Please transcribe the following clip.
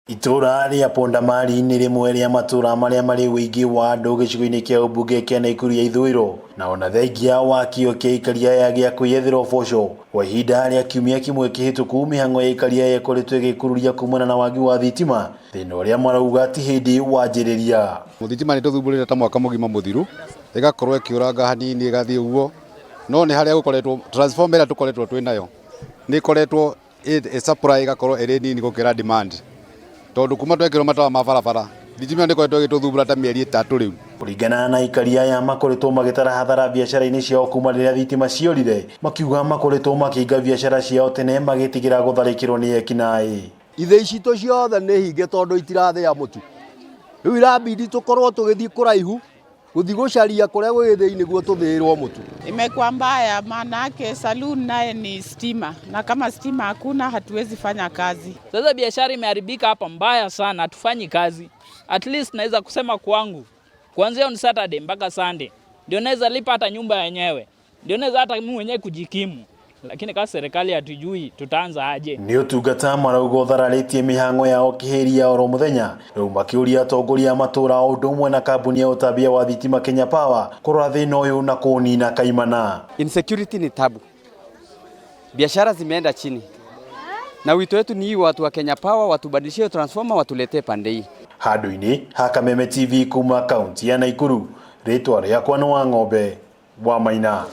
Itũũra rĩa Pondamali nĩ rĩmwe rĩa matũũra marĩa marĩ ũingĩ wa andũ gĩcigo-inĩ kĩa ũmbunge kĩa Naikuru ya ithũĩro, na ona thengia wa kĩo kĩa aikari aya gĩa kwĩyethera ũboco, kwa ihinda rĩa kiumia kĩmwe kĩhĩtũku mĩhang'o ya aikari aya ĩkoretwo ĩgĩkururia kumana na wagi wa thitima, thĩna ũrĩa marauga ti hĩndĩ wanjĩrĩria. Thitima nĩ tũthumbũrĩte ta mwaka mũgima mũthiru, ĩgakorwo ĩkĩũranga hanini ĩgathiĩ ũguo, no nĩ harĩa gũkoretwo transformer ĩrĩa tũkoretwo twĩ nayo nĩ ĩkoretwo ĩ supply ĩgakorwo ĩrĩ nini gũkĩra demand, tondũ kuma twekĩrwo matawa ma barabara thitima nĩ ĩkoretwo ĩgĩtũthumbũra ta mĩeri 3 rĩu. Kũringana na aikari aya makoretwo magĩtara hathara biacara-inĩ ciao kuma rĩrĩa thitima ciorire, makiuga makoretwo makĩhinga biacara ciao tene magĩtigĩra gũtharĩkĩrwo nĩ ekinaĩ. Ithĩi citũ ciothe nĩ hinge tondũ itirathĩa mũtu. Rĩu irabidi tũkorwo tũgĩthiĩ kũraihu gũthiĩ gũcaria kũrĩa gwĩ gĩthĩi nĩguo tũthĩĩrwo mũtu. Imekuwa mbaya, maanake saloon naye ni stima, na kama stima hakuna hatuwezi fanya kazi. Sasa biashara imeharibika hapa mbaya sana, hatufanyi kazi. At least naweza kusema kwangu kuanzia on Saturday mpaka Sunday ndio naweza lipa hata nyumba yenyewe, ndio naweza hata mimi mwenyewe kujikimu, lakini kama serikali hatujui tutaanza aje? Nĩ ũtungata marauga ũthararĩtie mĩhang'o yao kĩhĩri oro mũthenya, rĩu makĩũria atongoria a matũũra o ũndũ ũmwe na kambuni ya ũtambia wa thitima Kenya Power kũrora thĩna ũyũ na kũũnina kaimana. Insecurity ni tabu, biashara zimeenda chini, na wito wetu ni hii, watu wa Kenya Power watubadilishie transformer watuletee pande hii. Handũ-inĩ ha Kameme TV kuma kaunti ya Naikuru, rĩtwa rĩakwa nĩ Wang'ombe wa Maina.